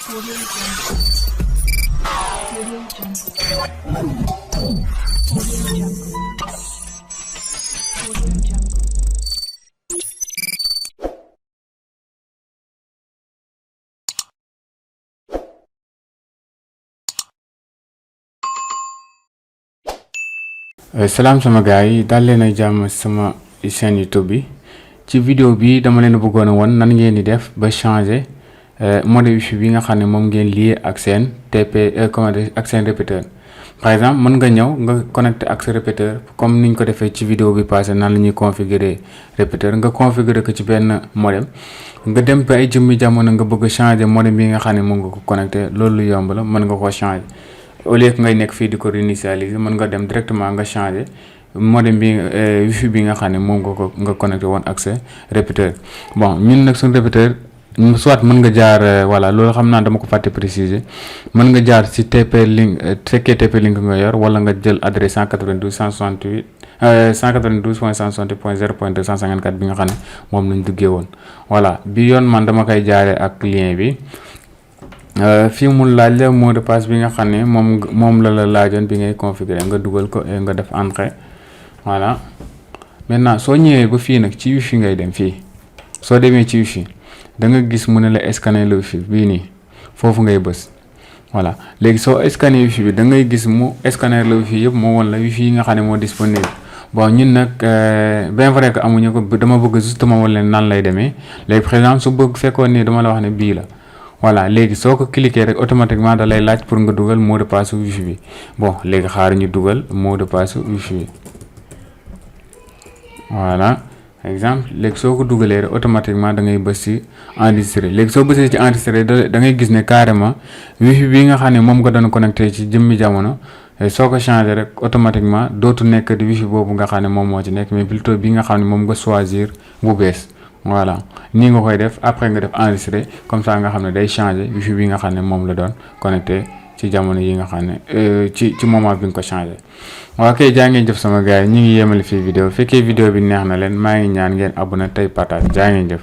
Audio Jungle. Audio Jungle. Audio Jungle. Audio Jungle. Salam sama gars yi daal leen ak jàmm sama chaîne YouTube bi ci vidéo bi dama leen bëggoon a won nan ngeen di def ba changer modèle wifi bi nga xam ne moom ngeen lié ak seen ak seen répéteur. Par exemple mën nga ñëw nga connecté ak sa répéteur comme niñ ko defee ci vidéo bi passé nan la ñuy configurer répéteur nga configurer ko ci benn modem nga dem ba ay jëmmi jamono nga bëgg changer modem bi nga xam ne moom nga ko connecté loolu lu yomb la mën nga koo changer. Au lieu que ngay nekk fii di ko réinitialiser mën nga dem directement nga changer modem bi wifi bi nga xam ne moom nga connecté woon ak sa répéteur. Bon ñun nag suñu répéteur soit mën nga jaar voilà loolu xam naa dama ko fàtte préciser mën nga jaar ci TP link fekkee TP link nga yor wala nga jël adresse 192.168 192.168.0.254 bi nga xam ne moom lañ duggee woon. Voilà bi yoon man dama koy jaaree ak lien bi. Fii mu laaj la mot de passe bi nga xam ne moom la laajoon bi ngay configurer nga dugal ko et nga def entrée. Voilà maintenant soo ñëwee ba fii nag ci wifi ngay dem fii soo demee ci wifi da nga gis mu ne la scanner le wifi bii nii foofu ngay bës. Voilà léegi soo scanner wifi bi da ngay gis mu scanner le wifi yëpp moo woon la wifi yi nga xam ne moo disponible. Bon ñun nag bien vrai que amuñu ko dama bëgg justement wala leen nan lay demee léegi par exemple su bëgg fekkoon ni dama la wax ne bii la. Voilà léegi soo ko cliquer rek automatiquement da lay laaj pour nga dugal mot de passe wifi bi. Bon léegi xaar ñu dugal mot de passe wifi bi. Voilà exemple léegi soo ko dugalee rek automatiquement da ngay bës ci enregistrer léegi soo bësee ci enregistrer da ngay gis ne carrément wifi bi nga xam ne moom nga doon connecté ci jëmmi jamono soo ko changé rek automatiquement dootu nekk di wifi boobu nga xam ne moom moo ci nekk mais plutôt bi nga xam ne moom nga choisir bu bees. Voilà nii nga koy def après nga def enregistrer comme ça nga xam ne day changer wifi bi nga xam ne moom la doon connecté ci jamono yi nga xam ne ci moment bi nga ko changé. waaw kay jaa ngeen jëf sama gars yi ñu ngi yemale fii vidéo fekkee vidéo bi neex na leen maa ngi ñaan ngeen abonné tey partage jaa ngeen jëf.